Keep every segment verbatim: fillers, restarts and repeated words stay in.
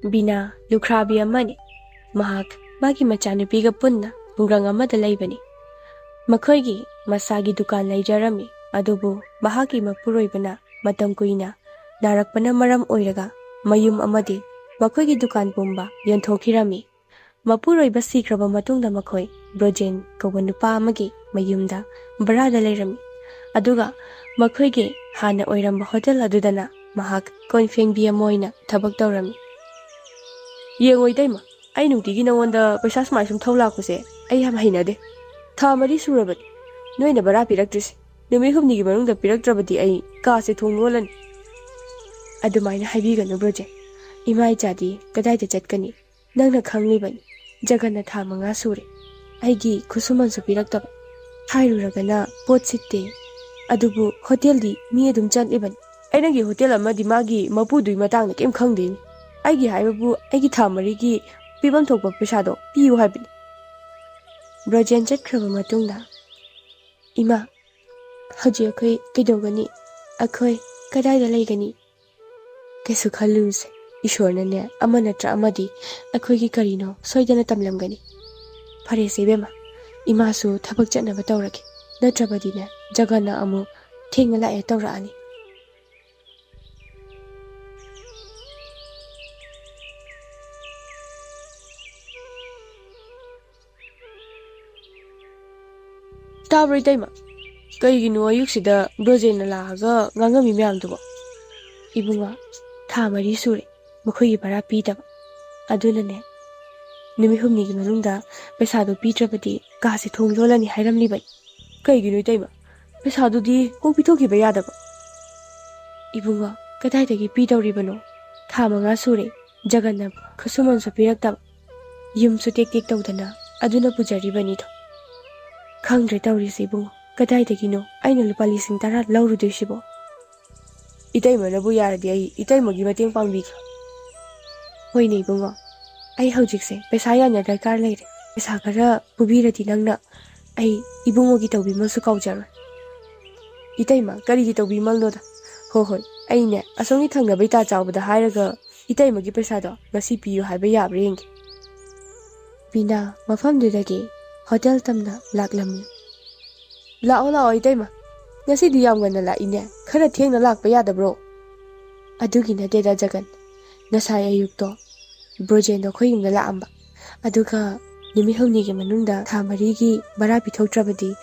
ꯕꯤꯅꯥ ꯂꯨꯈ꯭ꯔꯥꯕꯤ ꯑꯃꯅꯤ꯫ ꯃꯍꯥꯛ ꯃꯥꯒꯤ ꯃꯆꯥꯅꯨꯄꯤꯒ ꯄꯨꯟꯅ ꯈꯨꯡꯒꯪ ꯑꯃꯗ ꯂꯩꯕꯅꯤ꯫ ꯃꯈꯣꯏꯒꯤ ꯃꯁꯥꯒꯤ ꯗꯨꯀꯥꯟ ꯂꯩꯖꯔꯝꯃꯤ, ꯑꯗꯨꯕꯨ ꯃꯍꯥꯛꯀꯤ ꯃꯄꯨꯔꯣꯏꯕꯅ ꯃꯇꯝ ꯀꯨꯏꯅ ꯅꯥꯔꯛꯄꯅ ꯃꯔꯝ ꯑꯣꯏꯔꯒ ꯃꯌꯨꯝ ꯑꯃꯗꯤ ꯃꯈꯣꯏꯒꯤ ꯗꯨꯀꯥꯟ ꯄꯨꯝꯕ ꯌꯣꯟꯊꯣꯛꯈꯤꯔꯝꯃꯤ꯫ ꯃꯄꯨꯔꯣꯏꯕ ꯁꯤꯈ꯭ꯔꯕ ꯃꯇꯨꯡꯗ ꯃꯈꯣꯏ ꯕ꯭ꯔꯣꯖꯦꯟ ꯀꯧꯕ ꯅꯨꯄꯥ ꯑꯃꯒꯤ ꯃꯌꯨꯝꯗ ꯚꯔꯥꯗ ꯂꯩꯔꯝꯃꯤ꯫ ꯑꯗꯨꯒ ꯃꯈꯣꯏꯒꯤ ꯍꯥꯟꯅ ꯑꯣꯏꯔꯝꯕ ꯍꯣꯇꯦꯜ ꯑꯗꯨꯗꯅ ꯃꯍꯥꯛ ꯀꯣꯟ ꯐꯦꯡꯕꯤ ꯑꯃ ꯑꯣꯏꯅ ꯊꯕꯛ ꯇꯧꯔꯝꯃꯤ꯫ "ꯌꯦꯡꯉꯣ ꯏꯇꯩꯃ, ꯑꯩ ꯅꯨꯡꯇꯤꯒꯤ ꯅꯉꯣꯟꯗ ꯄꯩꯁꯥ ꯁꯨꯃꯥꯏ ꯁꯨꯝ ꯊꯧ ꯂꯥꯛꯄꯁꯦ ꯑꯩ ꯌꯥꯝ ꯍꯩꯅꯗꯦ꯫ ꯊꯥ ꯃꯔꯤ ꯁꯨꯔꯕꯅꯤ ꯅꯣꯏꯅ ꯚꯔꯥ ꯄꯤꯔꯛꯇ꯭ꯔꯤꯁꯦ꯫ ꯅꯨꯃꯤꯠ ꯍꯨꯝꯅꯤꯒꯤ ꯃꯅꯨꯡꯗ ꯄꯤꯔꯛꯇ꯭ꯔꯕꯗꯤ ꯑꯩ ꯀꯥꯁꯦ ꯊꯣꯡ ꯂꯣꯜꯂꯅꯤ꯫" "ꯑꯗꯨꯃꯥꯏꯅ ꯍꯥꯏꯕꯤꯒꯅꯨ ꯕ꯭ꯔꯣꯖꯦꯟ꯫ ꯏꯃꯥ ꯏꯆꯥꯗꯤ ꯀꯗꯥꯏꯗ ꯆꯠꯀꯅꯤ? ꯅꯪꯅ ꯈꯪꯂꯤꯕꯅꯤ, ꯖꯒꯟꯅ ꯊꯥ ꯃꯉꯥ ꯁꯨꯔꯦ ꯑꯩꯒꯤ ꯈꯨꯠꯁꯨꯃꯟꯁꯨ ꯄꯤꯔꯛꯇꯕ꯫ ꯍꯥꯏꯔꯨꯔꯒꯅ ꯄꯣꯠ ꯁꯤꯠꯇꯦ, ꯑꯗꯨꯕꯨ ꯍꯣꯇꯦꯜꯗꯤ ꯃꯤ ꯑꯗꯨꯝ ꯆꯠꯂꯤꯕꯅꯤ꯫" "ꯑꯩ ꯅꯪꯒꯤ ꯍꯣꯇꯦꯜ ꯑꯃꯗꯤ ꯃꯥꯒꯤ ꯃꯄꯨꯗꯨꯒꯤ ꯃꯇꯥꯡꯗ ꯀꯩꯝ ꯈꯪꯗꯦꯅꯦ꯫ ꯑꯩꯒꯤ ꯍꯥꯏꯕꯕꯨ ꯑꯩꯒꯤ ꯊꯥ ꯃꯔꯤꯒꯤ ꯄꯤꯐꯝ ꯊꯣꯛꯄ ꯄꯩꯁꯥꯗꯣ ꯄꯤꯌꯨ ꯍꯥꯏꯕꯅꯤ꯫" ꯕ꯭ꯔꯣꯖꯦꯟ ꯆꯠꯈ꯭ꯔꯕ ꯃꯇꯨꯡꯗ, "ꯏꯃꯥ, ꯍꯧꯖꯤꯛ ꯑꯩꯈꯣꯏ ꯀꯩꯗꯧꯒꯅꯤ? ꯑꯩꯈꯣꯏ ꯀꯗꯥꯏꯗ ꯂꯩꯒꯅꯤ?" "ꯀꯩꯁꯨ ꯈꯜꯂꯨꯅꯨꯁꯦ, ꯏꯁꯣꯔꯅꯅꯦ ꯑꯃ ꯅꯠꯇ꯭ꯔ ꯑꯃꯗꯤ ꯑꯩꯈꯣꯏꯒꯤ ꯀꯔꯤꯅꯣ ꯁꯣꯏꯗꯅ ꯇꯝꯂꯝꯒꯅꯤ꯫ ꯐꯔꯦꯁꯦ ꯏꯕꯦꯝꯃ, ꯏꯃꯥꯁꯨ ꯊꯕꯛ ꯆꯠꯅꯕ ꯇꯧꯔꯒꯦ, ꯅꯠꯇ꯭ꯔꯕꯗꯤꯅꯦ ꯖꯒꯟꯅ ꯑꯃꯨꯛ ꯊꯦꯡꯅ ꯂꯥꯛꯑꯦ ꯇꯧꯔꯛꯑꯅꯤ꯫" "ꯇꯥꯕ꯭ꯔꯣ ꯏꯇꯩꯃ? ꯀꯩꯒꯤꯅꯣ ꯑꯌꯨꯛꯁꯤꯗ ꯕ꯭ꯔꯣꯖꯦꯟꯅ ꯂꯥꯛꯑꯒ ꯉꯥꯡꯉꯝꯃꯤ ꯃꯌꯥꯝꯗꯨꯕꯣ?" "ꯏꯕꯨꯡꯉꯣ, ꯊꯥ ꯃꯔꯤ ꯁꯨꯔꯦ ꯃꯈꯣꯏꯒꯤ ꯚꯔꯥ ꯄꯤꯗꯕ꯫ ꯑꯗꯨꯅꯅꯦ, ꯅꯨꯃꯤꯠ ꯍꯨꯝꯅꯤꯒꯤ ꯃꯅꯨꯡꯗ ꯄꯩꯁꯥꯗꯣ ꯄꯤꯗ꯭ꯔꯕꯗꯤ ꯀꯥꯁꯦ ꯊꯣꯡ ꯂꯣꯜꯂꯅꯤ ꯍꯥꯏꯔꯝꯂꯤꯕꯅꯤ꯫" "ꯀꯩꯒꯤꯅꯣ ꯏꯇꯩꯃ? ꯄꯩꯁꯥꯗꯨꯗꯤ ꯀꯣꯛ ꯄꯤꯊꯣꯛꯈꯤꯕ ꯌꯥꯗꯕ?" "ꯏꯕꯨꯡꯉꯣ, ꯀꯗꯥꯏꯗꯒꯤ ꯄꯤꯗꯧꯔꯤꯕꯅꯣ? ꯊꯥ ꯃꯉꯥ ꯁꯨꯔꯦ ꯖꯒꯟꯅ ꯈꯨꯠꯁꯨꯃꯟꯁꯨ ꯄꯤꯔꯛꯇꯕ, ꯌꯨꯝꯁꯨ ꯇꯦꯛ ꯇꯦꯛ ꯇꯧꯗꯅ ꯑꯗꯨꯅ ꯄꯨꯖꯔꯤꯕꯅꯤꯗꯣ꯫ ꯈꯪꯗ꯭ꯔꯦ ꯇꯧꯔꯤꯁꯦ ꯏꯕꯨꯡꯉꯣ, ꯀꯗꯥꯏꯗꯒꯤꯅꯣ ꯑꯩꯅ ꯂꯨꯄꯥ ꯂꯤꯁꯤꯡ ꯇꯔꯥ ꯂꯧꯔꯨꯗꯣꯏꯁꯤꯕꯣ?" "ꯏꯇꯩꯃꯅꯕꯨ ꯌꯥꯔꯗꯤ ꯑꯩ ꯏꯇꯩꯃꯒꯤ ꯃꯇꯦꯡ ꯄꯥꯡꯕꯤꯒꯦ꯫" "ꯍꯣꯏꯅꯦ ꯏꯕꯨꯡꯉꯣ, ꯑꯩ ꯍꯧꯖꯤꯛꯁꯦ ꯄꯩꯁꯥ ꯌꯥꯝꯅ ꯗꯔꯀꯥꯔ ꯂꯩꯔꯦ꯫ ꯄꯩꯁꯥ ꯈꯔ ꯄꯨꯕꯤꯔꯗꯤ ꯅꯪꯅ ꯑꯩ ꯏꯕꯨꯡꯉꯣꯒꯤ ꯇꯧꯕꯤꯃꯜꯁꯨ ꯀꯥꯎꯖꯔꯣꯏ꯫" "ꯏꯇꯩꯃ, ꯀꯔꯤꯒꯤ ꯇꯧꯕꯤꯃꯜꯅꯣꯗ? ꯍꯣ ꯍꯣꯏ, ꯑꯩꯅꯦ ꯑꯁꯣꯝꯒꯤ ꯊꯪꯅꯕ ꯏꯇꯥ ꯆꯥꯎꯕꯗ ꯍꯥꯏꯔꯒ ꯏꯇꯩꯃꯒꯤ ꯄꯩꯁꯥꯗꯣ ꯉꯁꯤ ꯄꯤꯌꯨ ꯍꯥꯏꯕ ꯌꯥꯕ꯭ꯔꯥ ꯌꯦꯡꯒꯦ꯫ ꯕꯤꯅꯥ ꯃꯐꯝꯗꯨꯗꯒꯤ ꯍꯣꯇꯦꯜ ꯇꯝꯅ ꯂꯥꯛꯂꯝꯃꯤ꯫ "ꯂꯥꯛꯑꯣ ꯂꯥꯛꯑꯣ ꯏꯇꯩꯃ, ꯉꯁꯤꯗꯤ ꯌꯥꯝ ꯉꯟꯅ ꯂꯥꯛꯏꯅꯦ, ꯈꯔ ꯊꯦꯡꯅ ꯂꯥꯛꯄ ꯌꯥꯗꯕ꯭ꯔꯣ?" "ꯑꯗꯨꯒꯤ ꯅꯠꯇꯦꯗ ꯖꯒꯟ, ꯉꯁꯥꯏ ꯑꯌꯨꯛꯇꯣ ꯕ꯭ꯔꯣꯖꯦꯟꯗꯣ ꯑꯩꯈꯣꯏ ꯌꯨꯝꯗ ꯂꯥꯛꯑꯝꯕ, ꯑꯗꯨꯒ ꯅꯨꯃꯤꯠ ꯍꯨꯝꯅꯤꯒꯤ ꯃꯅꯨꯡꯗ ꯊꯥ ꯃꯔꯤꯒꯤ ꯚꯔꯥ ꯄꯤꯊꯣꯛꯇ꯭ꯔꯕꯗꯤ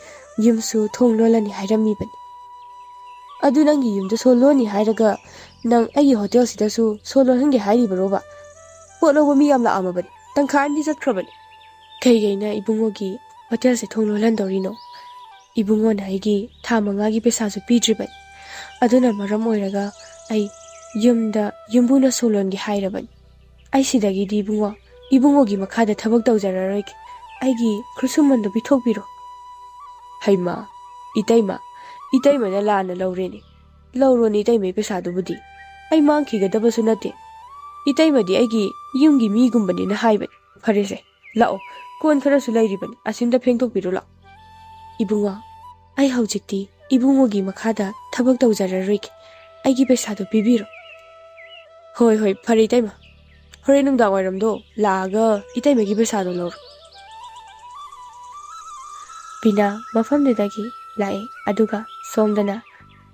ꯌꯨꯝꯁꯨ ꯊꯣꯡ ꯂꯣꯜꯂꯅꯤ ꯍꯥꯏꯔꯝꯃꯤꯕꯅꯤ꯫ ꯑꯗꯨ ꯅꯪꯒꯤ ꯌꯨꯝꯗ ꯁꯣ ꯂꯣꯟꯅꯤ ꯍꯥꯏꯔꯒ ꯅꯪ ꯑꯩꯒꯤ ꯍꯣꯇꯦꯜꯁꯤꯗꯁꯨ ꯁꯣ ꯂꯣꯟꯍꯟꯒꯦ ꯍꯥꯏꯔꯤꯕꯔꯣꯕ? ꯄꯣꯠ ꯂꯧꯕ ꯃꯤ ꯌꯥꯝ ꯂꯥꯛꯑꯝꯃꯕꯅꯤ, ꯇꯪꯈꯥꯏ ꯑꯃꯗꯤ ꯆꯠꯈ꯭ꯔꯕꯅꯤ꯫ ꯀꯩꯒꯤꯅ ꯏꯕꯨꯡꯉꯣꯒꯤ ꯍꯣꯇꯦꯜꯁꯦ ꯊꯣꯡ ꯂꯣꯜꯍꯟꯗꯧꯔꯤꯅꯣ? ꯏꯕꯨꯡꯉꯣꯅ ꯑꯩꯒꯤ ꯊꯥ ꯃꯉꯥꯒꯤ ꯄꯩꯁꯥꯁꯨ ꯄꯤꯗ꯭ꯔꯤꯕꯅꯤ꯫ ꯑꯗꯨꯅ ꯃꯔꯝ ꯑꯣꯏꯔꯒ ꯑꯩ ꯌꯨꯝꯗ ꯌꯨꯝꯕꯨꯅ ꯁꯣ ꯂꯣꯟꯒꯦ ꯍꯥꯏꯔꯕꯅꯤ꯫ ꯑꯩ ꯁꯤꯗꯒꯤꯗꯤ ꯏꯕꯨꯡꯉꯣ, ꯏꯕꯨꯡꯉꯣꯒꯤ ꯃꯈꯥꯗ ꯊꯕꯛ ꯇꯧꯖꯔꯔꯣꯏꯒꯦ꯫ ꯑꯩꯒꯤ ꯈꯨꯠꯁꯨꯃꯟꯗꯣ ꯄꯤꯊꯣꯛꯄꯤꯔꯣ꯫" "ꯍꯩꯃꯥ, ꯏꯇꯩꯃ, ꯏꯇꯩꯃꯅ ꯂꯥꯟꯅ ꯂꯧꯔꯦꯅꯦ꯫ ꯂꯧꯔꯣꯅꯦ ꯏꯇꯩꯃꯩ ꯄꯩꯁꯥꯗꯨꯕꯨꯗꯤ꯫ ꯑꯩ ꯃꯥꯡꯈꯤꯒꯗꯕꯁꯨ ꯅꯠꯇꯦ꯫ ꯏꯇꯩꯃꯗꯤ ꯑꯩꯒꯤ ꯌꯨꯝꯒꯤ ꯃꯤꯒꯨꯝꯕꯅꯤꯅ ꯍꯥꯏꯕꯅꯤ꯫ ꯐꯔꯦꯁꯦ, ꯂꯥꯛꯑꯣ, ꯀꯣꯟ ꯈꯔꯁꯨ ꯂꯩꯔꯤꯕꯅꯤ, ꯑꯁꯤꯝꯗ ꯐꯦꯡꯗꯣꯛꯄꯤꯔꯨ ꯂꯥꯛꯑꯣ꯫" "ꯏꯕꯨꯡꯉꯣ, ꯑꯩ ꯍꯧꯖꯤꯛꯇꯤ ꯏꯕꯨꯡꯉꯣꯒꯤ ꯃꯈꯥꯗ ꯊꯕꯛ ꯇꯧꯖꯔꯔꯣꯏꯒꯦ꯫ ꯑꯩꯒꯤ ꯄꯩꯁꯥꯗꯣ ꯄꯤꯕꯤꯔꯣ꯫" "ꯍꯣꯏ ꯍꯣꯏ, ꯐꯔꯦ ꯏꯇꯩꯃ, ꯍꯣꯔꯦꯟ ꯅꯨꯡꯗꯥꯡ ꯋꯥꯏꯔꯝꯗꯣ ꯂꯥꯛꯑꯒ ꯏꯇꯩꯃꯒꯤ ꯄꯩꯁꯥꯗꯣ ꯂꯧꯔꯣ꯫" ꯕꯤꯅꯥ ꯃꯐꯝꯗꯨꯗꯒꯤ ꯂꯥꯛꯑꯦ, ꯑꯗꯨꯒ ꯁꯣꯝꯗꯅ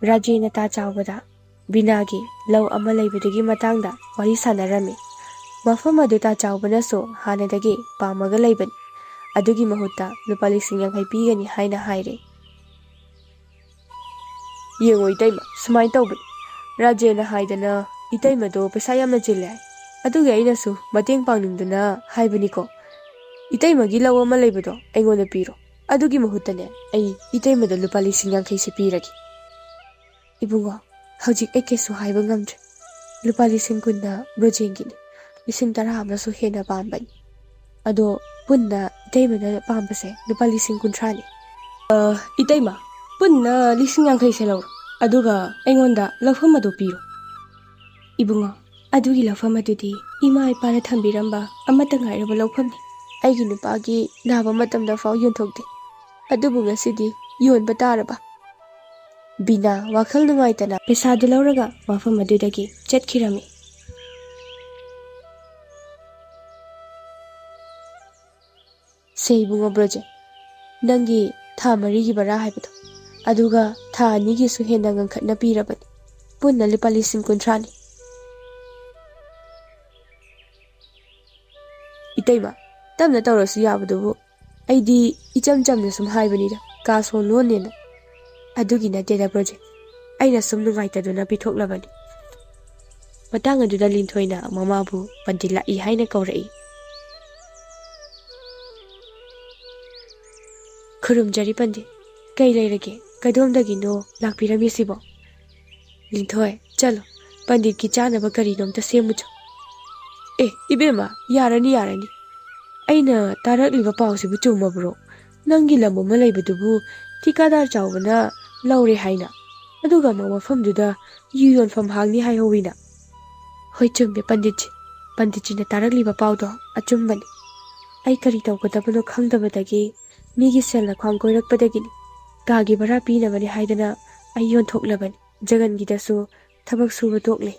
ꯔꯥꯖꯦꯟ ꯏꯇꯥ ꯆꯥꯎꯕꯗ ꯕꯤꯅꯥꯒꯤ ꯂꯧ ꯑꯃ ꯂꯩꯕꯗꯨꯒꯤ ꯃꯇꯥꯡꯗ ꯋꯥꯔꯤ ꯁꯥꯟꯅꯔꯝꯃꯤ꯫ ꯃꯐꯝ ꯑꯗꯨ ꯏꯇꯥ ꯆꯥꯎꯕꯅꯁꯨ ꯍꯥꯟꯅꯗꯒꯤ ꯄꯥꯝꯃꯒ ꯂꯩꯕꯅꯤ꯫ ꯑꯗꯨꯒꯤ ꯃꯍꯨꯠꯇ ꯂꯨꯄꯥ ꯂꯤꯁꯤꯡ ꯌꯥꯡꯈꯩ ꯄꯤꯒꯅꯤ ꯍꯥꯏꯅ ꯍꯥꯏꯔꯦ꯫ "ꯌꯦꯡꯉꯣ ꯏꯇꯩꯃ, ꯁꯨꯃꯥꯏꯅ ꯇꯧꯕꯅꯤ꯫ ꯔꯥꯖꯦꯟꯅ ꯍꯥꯏꯗꯅ ꯏꯇꯩꯃꯗꯣ ꯄꯩꯁꯥ ꯌꯥꯝꯅ ꯆꯤꯜꯂꯦ ꯍꯥꯏ꯫ ꯑꯗꯨꯒꯤ ꯑꯩꯅꯁꯨ ꯃꯇꯦꯡ ꯄꯥꯡꯅꯤꯡꯗꯅ ꯍꯥꯏꯕꯅꯤꯀꯣ꯫ ꯏꯇꯩꯃꯒꯤ ꯂꯧ ꯑꯃ ꯂꯩꯕꯗꯣ ꯑꯩꯉꯣꯟꯗ ꯄꯤꯔꯣ꯫ ꯑꯗꯨꯒꯤ ꯃꯍꯨꯠꯇꯅꯦ, ꯑꯩ ꯏꯇꯩꯃꯗ ꯂꯨꯄꯥ ꯂꯤꯁꯤꯡ ꯌꯥꯡꯈꯩꯁꯦ ꯄꯤꯔꯒꯦ꯫" "ꯏꯕꯨꯡꯉꯣ, ꯍꯧꯖꯤꯛ ꯑꯩ ꯀꯩꯁꯨ ꯍꯥꯏꯕ ꯉꯝꯗ꯭ꯔꯦ꯫ ꯂꯨꯄꯥ ꯂꯤꯁꯤꯡ ꯀꯨꯟꯅ ꯕ꯭ꯔꯣꯖꯦꯟꯒꯤꯅꯤ, ꯂꯤꯁꯤꯡ ꯇꯔꯥ ꯑꯃꯁꯨ ꯍꯦꯟꯅ ꯄꯥꯝꯕꯅꯤ꯫ ꯑꯗꯣ ꯄꯨꯟꯅ ꯏꯇꯩꯃꯅ ꯄꯥꯝꯕꯁꯦ ꯂꯨꯄꯥ ꯂꯤꯁꯤꯡ ꯀꯨꯟꯊ꯭ꯔꯥꯅꯤ꯫" "ꯑ, ꯏꯇꯩꯃ, ꯄꯨꯟꯅ ꯂꯤꯁꯤꯡ ꯌꯥꯡꯈꯩꯁꯦ ꯂꯧꯔꯣ, ꯑꯗꯨꯒ ꯑꯩꯉꯣꯟꯗ ꯂꯧꯐꯝ ꯑꯗꯨ ꯄꯤꯔꯣ꯫" "ꯏꯕꯨꯡꯉꯣ, ꯑꯗꯨꯒꯤ ꯂꯧꯐꯝ ꯑꯗꯨꯗꯤ ꯏꯃꯥ ꯏꯄꯥꯅ ꯊꯝꯕꯤꯔꯝꯕ ꯑꯃꯠꯇ ꯉꯥꯏꯔꯕ ꯂꯧꯐꯝꯅꯤ꯫ ꯑꯩꯒꯤ ꯅꯨꯄꯥꯒꯤ ꯅꯥꯕ ꯃꯇꯝꯗ ꯐꯥꯎ ꯌꯣꯟꯊꯣꯛꯇꯦ꯫ ꯑꯗꯨꯕꯨ ꯉꯁꯤꯗꯤ ꯌꯣꯟꯕ ꯇꯥꯔꯕ?" ꯕꯤꯅꯥ ꯋꯥꯈꯜ ꯅꯨꯡꯉꯥꯏꯇꯅ ꯄꯩꯁꯥꯗꯨ ꯂꯧꯔꯒ ꯃꯐꯝ ꯑꯗꯨꯗꯒꯤ ꯆꯠꯈꯤꯔꯝꯃꯤ꯫ "ꯁꯦ ꯏꯕꯨꯡꯉꯣ ꯕ꯭ꯔꯣꯖꯦ, ꯅꯪꯒꯤ ꯊꯥ ꯃꯔꯤꯒꯤ ꯕꯔꯥ ꯍꯥꯏꯕꯗꯣ, ꯑꯗꯨꯒ ꯊꯥ ꯑꯅꯤꯒꯤꯁꯨ ꯍꯦꯟꯅ ꯉꯟꯈꯠꯅ ꯄꯤꯔꯕꯅꯤ꯫ ꯄꯨꯟꯅ ꯂꯨꯄꯥ ꯂꯤꯁꯤꯡ ꯀꯨꯟꯊ꯭ꯔꯥꯅꯤ꯫ ꯏꯇꯩꯃ, ꯇꯞꯅ ꯇꯧꯔꯁꯨ ꯌꯥꯕꯗꯨꯕꯨ, ꯑꯩꯗꯤ ꯏꯆꯝ ꯆꯝꯅ ꯁꯨꯝ ꯍꯥꯏꯕꯅꯤꯗ, ꯀꯥ ꯁꯣ ꯂꯣꯟꯅꯦꯅ꯫ ꯑꯗꯨꯒꯤ ꯅꯠꯇꯦꯗ ꯕ꯭ꯔꯣꯖꯦ, ꯑꯩꯅ ꯁꯨꯝ ꯅꯨꯡꯉꯥꯏꯇꯗꯨꯅ ꯄꯤꯊꯣꯛꯂꯕꯅꯤ꯫" ꯃꯇꯥꯡ ꯑꯗꯨꯗ ꯂꯤꯟꯊꯣꯏꯅ ꯃꯃꯥꯕꯨ "ꯄꯟꯗꯤꯠ ꯂꯥꯛꯏ" ꯍꯥꯏꯅ ꯀꯧꯔꯛꯏ꯫ "ꯈꯨꯔꯨꯝꯖꯔꯤ ꯄꯟꯗꯤꯠ꯫ ꯀꯩ ꯂꯩꯔꯒꯦ? ꯀꯗꯣꯝꯗꯒꯤꯅꯣ ꯂꯥꯛꯄꯤꯔꯝꯃꯤꯁꯤꯕꯣ?" "ꯂꯤꯟꯊꯣꯏ, ꯆꯠꯂꯣ, ꯄꯟꯗꯤꯠꯀꯤ ꯆꯥꯅꯕ ꯀꯔꯤꯅꯣꯝꯇ ꯁꯦꯝꯃꯨꯆꯣ꯫" "ꯑꯦ ꯏꯕꯦꯝꯃ, ꯌꯥꯔꯅꯤ ꯌꯥꯔꯅꯤ꯫ ꯑꯩꯅ ꯇꯥꯔꯛꯂꯤꯕ ꯄꯥꯎꯁꯤꯕꯨ ꯆꯨꯝꯃꯕ꯭ꯔꯣ? ꯅꯪꯒꯤ ꯂꯝ ꯑꯃ ꯂꯩꯕꯗꯨꯕꯨ ꯊꯤꯀꯥꯗꯥꯔ ꯆꯥꯎꯕꯅ ꯂꯧꯔꯦ ꯍꯥꯏꯅ, ꯑꯗꯨꯒ ꯑꯃꯨꯛ ꯃꯐꯝꯗꯨꯗ ꯌꯨ ꯌꯣꯟꯐꯝ ꯍꯥꯡꯅꯤ ꯍꯥꯏꯍꯧꯋꯤꯅ?" "ꯍꯣꯏ, ꯆꯨꯝꯃꯦ ꯄꯟꯗꯤꯠꯖꯤ꯫ ꯄꯟꯗꯤꯠꯖꯤꯅ ꯇꯥꯔꯛꯂꯤꯕ ꯄꯥꯎꯗꯣ ꯑꯆꯨꯝꯕꯅꯤ꯫ ꯑꯩ ꯀꯔꯤ ꯇꯧꯒꯗꯕꯅꯣ ꯈꯪꯗꯕꯗꯒꯤ, ꯃꯤꯒꯤ ꯁꯦꯜꯅ ꯈ꯭ꯋꯥꯡ ꯀꯣꯏꯔꯛꯄꯗꯒꯤꯅꯤ꯫ ꯀꯥꯒꯤ ꯚꯔꯥ ꯄꯤꯅꯕꯅꯤ ꯍꯥꯏꯗꯅ ꯑꯩ ꯌꯣꯟꯊꯣꯛꯂꯕꯅꯤ꯫ ꯖꯒꯟꯒꯤꯗꯁꯨ ꯊꯕꯛ ꯁꯨꯕ ꯇꯣꯛꯂꯦ꯫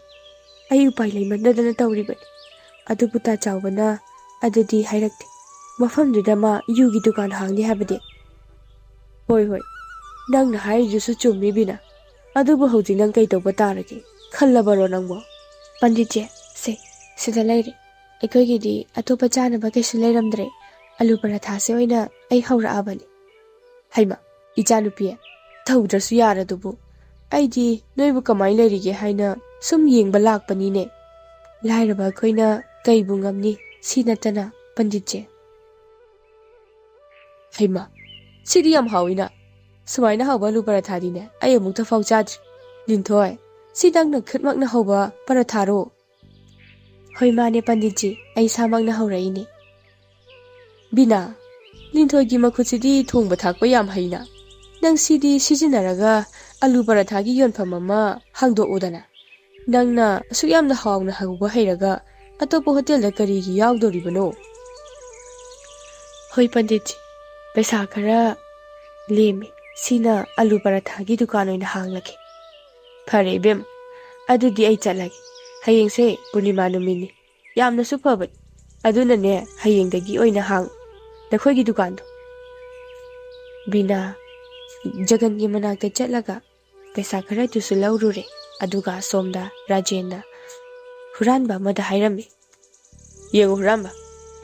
ꯑꯩ ꯎꯄꯥꯏ ꯂꯩꯃꯟꯗꯗꯅ ꯇꯧꯔꯤꯕꯅꯤ꯫ ꯑꯗꯨꯕꯨ ꯇꯥ ꯆꯥꯎꯕꯅ ꯑꯗꯨꯗꯤ ꯍꯥꯏꯔꯛꯇꯦ꯫ ꯃꯐꯝꯗꯨꯗ ꯃꯥ ꯌꯨꯒꯤ ꯗꯨꯀꯥꯟ ꯍꯥꯡꯅꯤ ꯍꯥꯏꯕꯗꯤ?" "ꯍꯣꯏ, ꯍꯣꯏ, ꯅꯪꯅ ꯍꯥꯏꯔꯤꯗꯨꯁꯨ ꯆꯨꯝꯃꯤ ꯕꯤꯅꯥ꯫ ꯑꯗꯨꯕꯨ ꯍꯧꯖꯤꯛ ꯅꯪ ꯀꯩ ꯇꯧꯕ ꯇꯥꯔꯒꯦ? ꯈꯜꯂꯕꯔꯣ ꯅꯪꯕꯣ?" "ꯄꯟꯗꯤꯠꯁꯦ, ꯁꯦ, ꯁꯤꯗ ꯂꯩꯔꯦ꯫ ꯑꯩꯈꯣꯏꯒꯤꯗꯤ ꯑꯇꯣꯞꯄ ꯆꯥꯅꯕ ꯀꯩꯁꯨ ꯂꯩꯔꯝꯗ꯭ꯔꯦ꯫ ꯑꯂꯨ ꯄꯔꯥꯊꯥꯁꯦ ꯑꯣꯏꯅ ꯑꯩ ꯍꯧꯔꯛꯑꯕꯅꯤ꯫" "ꯍꯩꯃ, ꯏꯆꯥꯅꯨꯄꯤ, ꯇꯧꯗ꯭ꯔꯁꯨ ꯌꯥꯔꯗꯨꯕꯨ꯫ ꯑꯩꯗꯤ ꯅꯣꯏꯕꯨ ꯀꯃꯥꯏꯅ ꯂꯩꯔꯤꯒꯦ ꯍꯥꯏꯅ ꯁꯨꯝ ꯌꯦꯡꯕ ꯂꯥꯛꯄꯅꯤꯅꯦ꯫ ꯂꯥꯏꯔꯕ ꯑꯩꯈꯣꯏꯅ ꯀꯩꯕꯨ ꯉꯝꯅꯤ, ꯁꯤ ꯅꯠꯇꯅ, ꯄꯟꯗꯤꯠꯁꯦ꯫" "ꯍꯩꯃ, ꯁꯤꯗꯤ ꯌꯥꯝ ꯍꯥꯎꯋꯤꯅ꯫ ꯁꯨꯃꯥꯏꯅ ꯍꯥꯎꯕ ꯑꯂꯨ ꯄꯔꯥꯊꯥꯗꯤꯅꯦ ꯑꯩ ꯑꯃꯨꯛꯇ ꯐꯥꯎ ꯆꯥꯗ꯭ꯔꯤ꯫ ꯂꯤꯟꯊꯣꯏ, ꯁꯤ ꯅꯪꯅ ꯈꯨꯠꯃꯛꯅ ꯍꯧꯕ ꯄꯔꯥꯊꯥꯔꯣ?" "ꯍꯣꯏ, ꯃꯥꯅꯦ ꯄꯟꯗꯤꯠꯖꯤ, ꯑꯩ ꯏꯁꯥꯃꯛꯅ ꯍꯧꯔꯛꯏꯅꯦ꯫" "ꯕꯤꯅꯥ, ꯂꯤꯟꯊꯣꯏꯒꯤ ꯃꯈꯨꯠꯁꯤꯗꯤ ꯊꯣꯡꯕ ꯊꯥꯛꯄ ꯌꯥꯝ ꯍꯩꯅ꯫ ꯅꯪ ꯁꯤꯗꯤ ꯁꯤꯖꯤꯟꯅꯔꯒ ꯑꯂꯨ ꯄꯔꯥꯊꯥꯒꯤ ꯌꯣꯟꯐꯝ ꯑꯃ ꯍꯥꯡꯗꯣꯛꯎꯗꯅ꯫ ꯅꯪꯅ ꯑꯁꯨꯛ ꯌꯥꯝꯅ ꯍꯥꯎꯅ ꯍꯧꯕ ꯍꯩꯔꯒ ꯑꯇꯣꯞꯄ ꯍꯣꯇꯦꯜꯗ ꯀꯔꯤꯒꯤ ꯌꯥꯎꯗꯣꯔꯤꯕꯅꯣ?" "ꯍꯣꯏ ꯄꯟꯗꯤꯠꯖꯤ, ꯄꯩꯁꯥ ꯈꯔ ꯂꯦꯝꯃꯤ, "ꯁꯤꯅ ꯑꯂꯨ ꯄꯔꯥꯊꯥꯒꯤ ꯗꯨꯀꯥꯟ ꯑꯣꯏꯅ ꯍꯥꯡꯂꯒꯦ꯫" "ꯐꯔꯦ ꯏꯕꯦꯝ, ꯑꯗꯨꯗꯤ ꯑꯩ ꯆꯠꯂꯒꯦ꯫ ꯍꯌꯦꯡꯁꯦ ꯄꯨꯔꯅꯤꯃꯥ ꯅꯨꯃꯤꯠꯅꯤ, ꯌꯥꯝꯅꯁꯨ ꯐꯕꯅꯤ꯫ ꯑꯗꯨꯅꯅꯦ, ꯍꯌꯦꯡꯗꯒꯤ ꯑꯣꯏꯅ ꯍꯥꯡ ꯅꯈꯣꯏꯒꯤ ꯗꯨꯀꯥꯟꯗꯣ꯫" ꯕꯤꯅꯥ ꯖꯒꯟꯒꯤ ꯃꯅꯥꯛꯇ ꯆꯠꯂꯒ ꯄꯩꯁꯥ ꯈꯔꯗꯨꯁꯨ ꯂꯧꯔꯨꯔꯦ꯫ ꯑꯗꯨꯒ ꯑꯁꯣꯝꯗ ꯔꯥꯖꯦꯟꯅ ꯍꯨꯔꯥꯟꯕ ꯑꯃꯗ ꯍꯥꯏꯔꯝꯃꯤ, "ꯌꯦꯡꯉꯨ ꯍꯨꯔꯥꯟꯕ,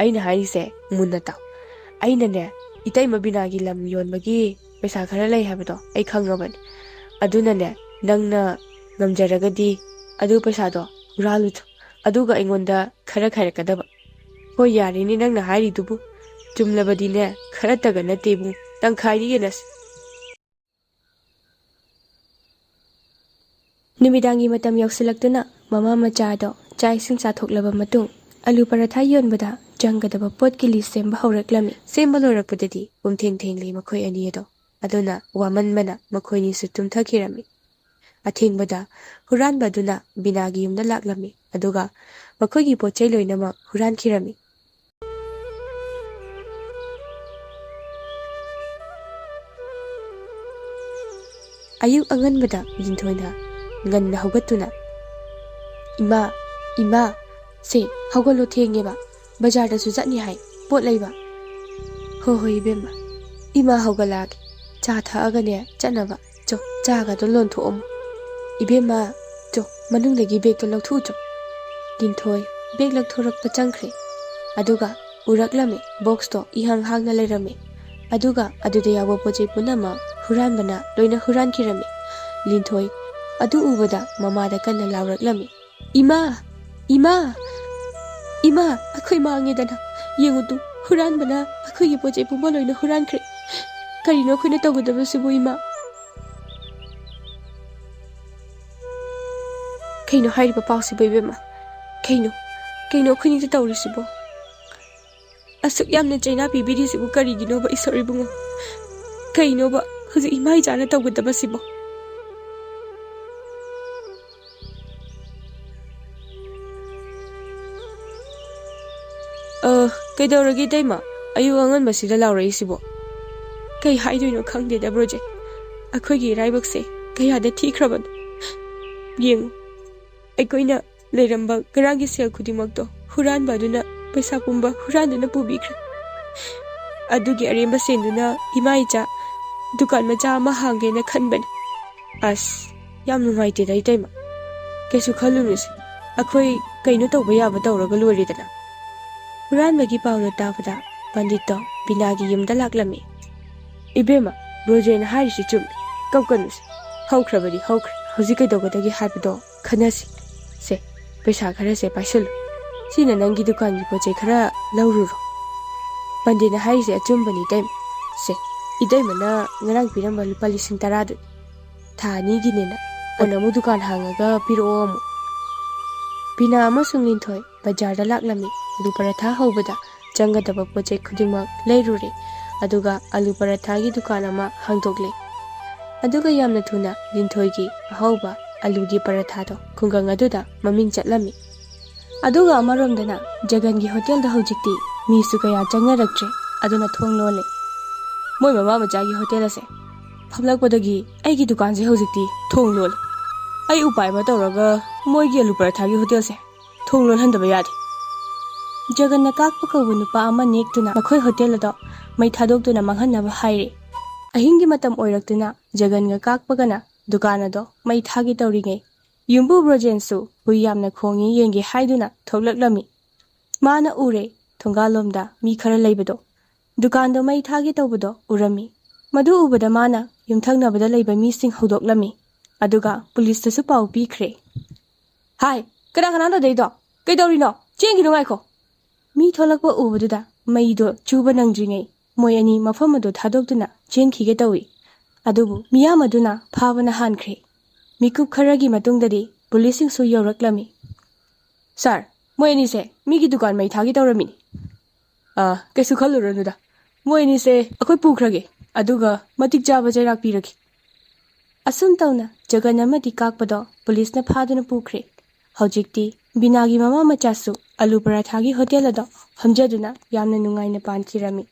ꯑꯩꯅ ꯍꯥꯏꯔꯤꯁꯦ ꯃꯨꯟꯅ ꯇꯥꯎ꯫ ꯑꯩꯅꯅꯦ, ꯏꯇꯩꯃ ꯕꯤꯅꯥꯒꯤ ꯂꯝ ꯌꯣꯟꯕꯒꯤ ꯄꯩꯁꯥ ꯈꯔ ꯂꯩ ꯍꯥꯏꯕꯗꯣ ꯑꯩ ꯈꯪꯉꯕꯅꯤ꯫ ꯑꯗꯨꯅꯅꯦ, ꯅꯪꯅ ꯉꯝꯖꯔꯒꯗꯤ ꯑꯗꯨ ꯄꯩꯁꯥꯗꯣ ꯍꯨꯔꯥꯜꯂꯨꯆꯣ꯫ ꯑꯗꯨꯒ ꯑꯩꯉꯣꯟꯗ ꯈꯔ ꯈꯥꯏꯔꯛꯀꯗꯕ꯫" "ꯍꯣꯏ, ꯌꯥꯔꯦꯅꯦ ꯅꯪꯅ ꯍꯥꯏꯔꯤꯗꯨꯕꯨ꯫ ꯆꯨꯝꯂꯕꯗꯤꯅꯦ, ꯈꯔꯇꯒ ꯅꯠꯇꯦ ꯏꯕꯨꯡ, ꯇꯪꯈꯥꯏꯗꯤ ꯌꯦꯟꯅꯁꯤ꯫" ꯅꯨꯃꯤꯗꯥꯡꯒꯤ ꯃꯇꯝ ꯌꯧꯁꯤꯜꯂꯛꯇꯨꯅ ꯃꯃꯥ ꯃꯆꯥꯗꯣ ꯆꯥꯛ ꯏꯁꯤꯡ ꯆꯥꯊꯣꯛꯂꯕ ꯃꯇꯨꯡ ꯑꯂꯨ ꯄꯔꯥꯊꯥ ꯌꯣꯟꯕꯗ ꯆꯪꯒꯗꯕ ꯄꯣꯠꯀꯤ ꯂꯤꯁ ꯁꯦꯝꯕ ꯍꯧꯔꯛꯂꯝꯃꯤ꯫ ꯁꯦꯝꯕ ꯂꯣꯏꯔꯛꯄꯗꯗꯤ ꯄꯨꯝꯊꯦꯡ ꯊꯦꯡꯂꯤ ꯃꯈꯣꯏ ꯑꯅꯤ ꯑꯗꯣ꯫ ꯑꯗꯨꯅ ꯋꯥꯃꯟꯕꯅ ꯃꯈꯣꯏꯅꯤꯁꯨ ꯇꯨꯝꯊꯈꯤꯔꯝꯃꯤ꯫ ꯑꯊꯦꯡꯕꯗ ꯍꯨꯔꯥꯟꯕ ꯑꯗꯨꯅ ꯕꯤꯅꯥꯒꯤ ꯌꯨꯝꯗ ꯂꯥꯛꯂꯝꯃꯤ, ꯑꯗꯨꯒ ꯃꯈꯣꯏꯒꯤ ꯄꯣꯠ ꯆꯩ ꯂꯣꯏꯅꯃꯛ ꯍꯨꯔꯥꯟꯈꯤꯔꯝꯃꯤ꯫ ꯑꯌꯨꯛ ꯑꯉꯟꯕꯗ ꯂꯤꯟꯊꯣꯏꯅ ꯉꯟꯅ ꯍꯧꯒꯠꯇꯨꯅ, "ꯏꯃꯥ, ꯏꯃꯥ, ꯁꯦ, ꯍꯧꯒꯠꯂꯣ, ꯊꯦꯡꯉꯦꯕ, ꯕꯖꯥꯔꯗꯁꯨ ꯆꯠꯅꯤ ꯍꯥꯏ, ꯄꯣꯠ ꯂꯩꯕ꯫" "ꯍꯣ ꯍꯣꯏ ꯏꯕꯦꯝꯃ, ꯏꯃꯥ ꯍꯧꯒꯠꯂꯛꯑꯒꯦ, ꯆꯥ ꯊꯛꯑꯒꯅꯦ ꯆꯠꯅꯕ꯫ ꯆꯣ, ꯆꯥꯒꯗꯣ ꯂꯣꯟꯊꯣꯛꯑꯝꯃꯣ꯫ ꯏꯕꯦꯝꯃ, ꯆꯣ, ꯃꯅꯨꯡꯗꯒꯤ ꯕꯦꯒꯇꯣ ꯂꯧꯊꯣꯛꯎꯆꯣ꯫" ꯂꯤꯟꯊꯣꯏ ꯕꯦꯒ ꯂꯧꯊꯣꯔꯛꯄ ꯆꯪꯈ꯭ꯔꯦ꯫ ꯑꯗꯨꯒ ꯎꯔꯛꯂꯝꯃꯤ, ꯕꯣꯛꯁꯇꯣ ꯏꯍꯥꯡ ꯍꯥꯡꯅ ꯂꯩꯔꯝꯃꯤ꯫ ꯑꯗꯨꯒ ꯑꯗꯨꯗ ꯌꯥꯎꯕ ꯄꯣꯠ ꯆꯩ ꯄꯨꯝꯅꯃꯛ ꯍꯨꯔꯥꯟꯕꯅ ꯂꯣꯏꯅ ꯍꯨꯔꯥꯟꯈꯤꯔꯝꯃꯤ꯫ ꯂꯤꯟꯊꯣꯏ ꯑꯗꯨ ꯎꯕꯗ ꯃꯃꯥꯗ ꯀꯟꯅ ꯂꯥꯎꯔꯛꯂꯝꯃꯤ, "ꯏꯃꯥ! ꯏꯃꯥ! ꯏꯃꯥ! ꯑꯩꯈꯣꯏ ꯃꯥꯡꯉꯦꯗꯅ! ꯌꯦꯡꯉꯨ ꯇꯨ, ꯍꯨꯔꯥꯟꯕꯅ ꯑꯩꯈꯣꯏꯒꯤ ꯄꯣꯠ ꯆꯩ ꯄꯨꯝꯕ ꯂꯣꯏꯅ ꯍꯨꯔꯥꯟꯈ꯭ꯔꯦ꯫ ꯀꯔꯤꯅꯣ ꯑꯩꯈꯣꯏꯅ ꯇꯧꯒꯗꯕꯁꯤꯕꯨ, ꯏꯃꯥ?" "ꯀꯩꯅꯣ ꯍꯥꯏꯔꯤꯕ ꯄꯥꯎꯁꯤꯕꯨ ꯏꯕꯦꯝꯃ? ꯀꯩꯅꯣ, ꯀꯩꯅꯣ ꯑꯩꯈꯣꯏꯅꯤꯗ ꯇꯧꯔꯤꯁꯤꯕꯣ? ꯑꯁꯨꯛ ꯌꯥꯝꯅ ꯆꯩꯅꯥ ꯄꯤꯕꯤꯔꯤꯁꯤꯕꯨ ꯀꯔꯤꯒꯤꯅꯣꯕ, ꯏꯁꯣꯔ ꯏꯕꯨꯡꯉꯣ? ꯀꯩꯅꯣꯕ ꯍꯧꯖꯤꯛ ꯏꯃꯥ ꯏꯆꯥꯅ ꯇꯧꯒꯗꯕꯁꯤꯕꯣ?" "ꯑ, ꯀꯩꯗꯧꯔꯒꯦ ꯏꯇꯩꯃ? ꯑꯌꯨꯛ ꯑꯉꯟꯕꯁꯤꯗ ꯂꯥꯎꯔꯛꯏꯁꯤꯕꯣ?" ꯀꯩ ꯍꯥꯏꯗꯣꯏꯅꯣ ꯈꯪꯗꯦꯗ ꯕ꯭ꯔꯣꯖꯦꯟ꯫ ꯑꯩꯈꯣꯏꯒꯤ ꯏꯔꯥꯏꯕꯛꯁꯦ ꯀꯌꯥꯗ ꯊꯤꯈ꯭ꯔꯕꯅꯣ꯫ ꯌꯦꯡꯉꯨ, ꯑꯩꯈꯣꯏꯅ ꯂꯩꯔꯝꯕ ꯉꯔꯥꯡꯒꯤ ꯁꯦꯜ ꯈꯨꯗꯤꯡꯃꯛꯇꯣ ꯍꯨꯔꯥꯟꯕ ꯑꯗꯨꯅ ꯄꯩꯁꯥ ꯄꯨꯝꯕ ꯍꯨꯔꯥꯟꯗꯨꯅ ꯄꯨꯕꯤꯈ꯭ꯔꯦ꯫ ꯑꯗꯨꯒꯤ ꯑꯔꯦꯝꯕ ꯁꯦꯟꯗꯨꯅ ꯏꯃꯥ ꯏꯆꯥ ꯗꯨꯀꯥꯟ ꯃꯆꯥ ꯑꯃ ꯍꯥꯡꯒꯦꯅ ꯈꯟꯕꯅꯤ꯫ ꯑꯁ, ꯌꯥꯝ ꯅꯨꯡꯉꯥꯏꯇꯦꯗ ꯏꯇꯩꯃ꯫ ꯀꯩꯁꯨ ꯈꯜꯂꯨꯅꯨꯁꯦ, ꯑꯩꯈꯣꯏ ꯀꯩꯅꯣ ꯇꯧꯕ ꯌꯥꯕ ꯇꯧꯔꯒ ꯂꯣꯏꯔꯦꯗꯅ꯫ ꯍꯨꯔꯥꯟꯕꯒꯤ ꯄꯥꯎꯅ ꯇꯥꯕꯗ ꯄꯟꯗꯤꯠꯇꯣ ꯕꯤꯅꯥꯒꯤ ꯌꯨꯝꯗ ꯂꯥꯛꯂꯝꯃꯤ꯫ "ꯏꯕꯦꯝꯃ, ꯕ꯭ꯔꯣꯖꯦꯟꯅ ꯍꯥꯏꯔꯤꯁꯤ ꯆꯨꯝꯃꯤ꯫ ꯀꯞꯀꯅꯨꯁꯦ꯫ ꯍꯧꯈ꯭ꯔꯕꯗꯤ ꯍꯧꯈ꯭ꯔꯦ꯫ ꯍꯧꯖꯤꯛ ꯀꯩꯗꯧꯒꯗꯒꯦ ꯍꯥꯏꯕꯗꯣ ꯈꯟꯅꯁꯤ꯫ ꯁꯦ, ꯄꯩꯁꯥ ꯈꯔꯁꯦ ꯄꯥꯏꯁꯤꯜꯂꯨ꯫ ꯁꯤꯅ ꯅꯪꯒꯤ ꯗꯨꯀꯥꯟꯒꯤ ꯄꯣꯠ ꯆꯩ ꯈꯔ ꯂꯧꯔꯨꯔꯣ꯫ ꯄꯟꯗꯤꯠꯅ ꯍꯥꯏꯔꯤꯁꯦ ꯑꯆꯨꯝꯕꯅꯤ ꯏꯇꯩꯃ꯫ ꯁꯦ, ꯏꯇꯩꯃꯅ ꯉꯔꯥꯡ ꯄꯤꯔꯝꯕ ꯂꯨꯄꯥ ꯂꯤꯁꯤꯡ ꯇꯔꯥꯗꯨꯅꯤ꯫ ꯊꯥ ꯑꯅꯤꯒꯤꯅꯦꯅ꯫ ꯀꯣꯟꯅ ꯑꯃꯨꯛ ꯗꯨꯀꯥꯟ ꯍꯥꯡꯉꯒ ꯄꯤꯔꯛꯑꯣ ꯑꯃꯨꯛ꯫" ꯕꯤꯅꯥ ꯑꯃꯁꯨꯡ ꯂꯤꯟꯊꯣꯏ ꯕꯖꯥꯔꯗ ꯂꯥꯛꯂꯝꯃꯤ꯫ ꯑꯂꯨ ꯄꯔꯥꯊꯥ ꯍꯧꯕꯗ ꯆꯪꯒꯗꯕ ꯄꯣꯠ ꯆꯩ ꯈꯨꯗꯤꯡꯃꯛ ꯂꯩꯔꯨꯔꯦ꯫ ꯑꯗꯨꯒ ꯑꯂꯨ ꯄꯔꯥꯊꯥꯒꯤ ꯗꯨꯀꯥꯟ ꯑꯃ ꯍꯥꯡꯗꯣꯛꯂꯦ꯫ ꯑꯗꯨꯒ ꯌꯥꯝꯅ ꯊꯨꯅ ꯂꯤꯟꯊꯣꯏꯒꯤ ꯑꯍꯧꯕ ꯑꯂꯨꯒꯤ ꯄꯔꯥꯊꯥꯗꯣ ꯈꯨꯡꯒꯪ ꯑꯗꯨꯗ ꯃꯃꯤꯡ ꯆꯠꯂꯝꯃꯤ꯫ ꯑꯗꯨꯒ ꯑꯃꯔꯣꯝꯗꯅ ꯖꯒꯟꯒꯤ ꯍꯣꯇꯦꯜꯗ ꯍꯧꯖꯤꯛꯇꯤ ꯃꯤꯁꯨ ꯀꯌꯥ ꯆꯪꯅꯔꯛꯇ꯭ꯔꯦ꯫ ꯑꯗꯨꯅ ꯊꯣꯡ ꯂꯣꯜꯂꯦ꯫ "ꯃꯣꯏ ꯃꯃꯥ ꯃꯆꯥꯒꯤ ꯍꯣꯇꯦꯜ ꯑꯁꯦ ꯐꯝꯂꯛꯄꯗꯒꯤ ꯑꯩꯒꯤ ꯗꯨꯀꯥꯟꯁꯦ ꯍꯧꯖꯤꯛꯇꯤ ꯊꯣꯡ ꯂꯣꯜꯂꯦ꯫ ꯑꯩ ꯎꯄꯥꯏ ꯑꯃ ꯇꯧꯔꯒ ꯃꯣꯏꯒꯤ ꯑꯂꯨ ꯄꯔꯥꯊꯥꯒꯤ ꯍꯣꯇꯦꯜꯁꯦ ꯊꯣꯡ ꯂꯣꯜꯍꯟꯗꯕ ꯌꯥꯗꯦ꯫" ꯖꯒꯟꯅ ꯀꯥꯛꯄ ꯀꯧꯕ ꯅꯨꯄꯥ ꯑꯃ ꯅꯦꯛꯇꯨꯅ ꯃꯈꯣꯏ ꯍꯣꯇꯦꯜ ꯑꯗꯣ ꯃꯩ ꯊꯥꯗꯣꯛꯇꯨꯅ ꯃꯥꯡꯍꯟꯅꯕ ꯍꯥꯏꯔꯦ꯫ ꯑꯍꯤꯡꯒꯤ ꯃꯇꯝ ꯑꯣꯏꯔꯛꯇꯨꯅ ꯖꯒꯟꯒ ꯀꯥꯛꯄꯒꯅ ꯗꯨꯀꯥꯟ ꯑꯗꯣ ꯃꯩ ꯊꯥꯒꯦ ꯇꯧꯔꯤꯉꯩ ꯌꯨꯝꯕꯨ ꯕ꯭ꯔꯣꯖꯦꯟꯁꯨ ꯍꯨꯏ ꯌꯥꯝꯅ ꯈꯣꯡꯉꯤ ꯌꯦꯡꯒꯦ ꯍꯥꯏꯗꯨꯅ ꯊꯣꯛꯂꯛꯂꯝꯃꯤ꯫ ꯃꯥꯅ ꯎꯔꯦ, ꯊꯣꯡꯒꯥꯜꯂꯣꯝꯗ ꯃꯤ ꯈꯔ ꯂꯩꯕꯗꯣ, ꯗꯨꯀꯥꯟꯗꯣ ꯃꯩ ꯊꯥꯒꯦ ꯇꯧꯕꯗꯣ ꯎꯔꯝꯃꯤ꯫ ꯃꯗꯨ ꯎꯕꯗ ꯃꯥꯅ ꯌꯨꯝꯊꯪꯅꯕꯗ ꯂꯩꯕ ꯃꯤꯁꯤꯡ ꯍꯧꯗꯣꯛꯂꯝꯃꯤ꯫ ꯑꯗꯨꯒ ꯄꯨꯂꯤꯁꯇꯁꯨ ꯄꯥꯎ ꯄꯤꯈ꯭ꯔꯦ꯫ "ꯍꯥꯏ, ꯀꯅꯥ ꯀꯅꯥꯅꯣ ꯇꯧꯗꯣꯏꯗꯣ? ꯀꯩꯗꯧꯔꯤꯅꯣ? ꯆꯦꯟꯈꯤꯅꯨ, ꯉꯥꯏꯈꯣ!" ꯃꯤ ꯊꯣꯛꯂꯛꯄ ꯎꯕꯗꯨꯗ ꯃꯩꯗꯣ ꯆꯨꯕ ꯅꯪꯗ꯭ꯔꯤꯉꯩ ꯃꯣꯏ ꯑꯅꯤ ꯃꯐꯝ ꯑꯗꯨ ꯊꯥꯗꯣꯛꯇꯨꯅ ꯆꯦꯟꯈꯤꯒꯦ ꯇꯧꯏ꯫ ꯑꯗꯨꯕꯨ ꯃꯤꯌꯥꯝ ꯑꯗꯨꯅ ꯐꯥꯕꯅ ꯍꯥꯟꯈ꯭ꯔꯦ꯫ ꯃꯤꯀꯨꯞ ꯈꯔꯒꯤ ꯃꯇꯨꯡꯗꯗꯤ ꯄꯨꯂꯤꯁꯁꯤꯡꯁꯨ ꯌꯧꯔꯛꯂꯝꯃꯤ꯫ "ꯁꯥꯔ, ꯃꯣꯏ ꯑꯅꯤꯁꯦ ꯃꯤꯒꯤ ꯗꯨꯀꯥꯟ ꯃꯩ ꯊꯥꯒꯦ ꯇꯧꯔꯝꯃꯤꯅꯤ꯫" "ꯑꯥ, ꯀꯩꯁꯨ ꯈꯜꯂꯨꯔꯅꯨꯗ꯫ ꯃꯣꯏ ꯑꯅꯤꯁꯦ ꯑꯩꯈꯣꯏ ꯄꯨꯈ꯭ꯔꯒꯦ, ꯑꯗꯨꯒ ꯃꯇꯤꯛ ꯆꯥꯕ ꯆꯩꯔꯥꯛ ꯄꯤꯔꯒꯦ꯫" ꯑꯁꯨꯝ ꯇꯧꯅ ꯖꯒꯟ ꯑꯃꯗꯤ ꯀꯥꯛꯄꯗꯣ ꯄꯨꯂꯤꯁꯅ ꯐꯥꯗꯨꯅ ꯄꯨꯈ꯭ꯔꯦ꯫ ꯍꯧꯖꯤꯛꯇꯤ ꯕꯤꯅꯥꯒꯤ ꯃꯃꯥ ꯃꯆꯥꯁꯨ ꯑꯂꯨ ꯄꯔꯥꯊꯥꯒꯤ ꯍꯣꯇꯦꯜ ꯑꯗꯣ ꯐꯝꯖꯗꯨꯅ ꯌꯥꯝꯅ ꯅꯨꯡꯉꯥꯏꯅ ꯄꯥꯟꯈꯤꯔꯝꯃꯤ꯫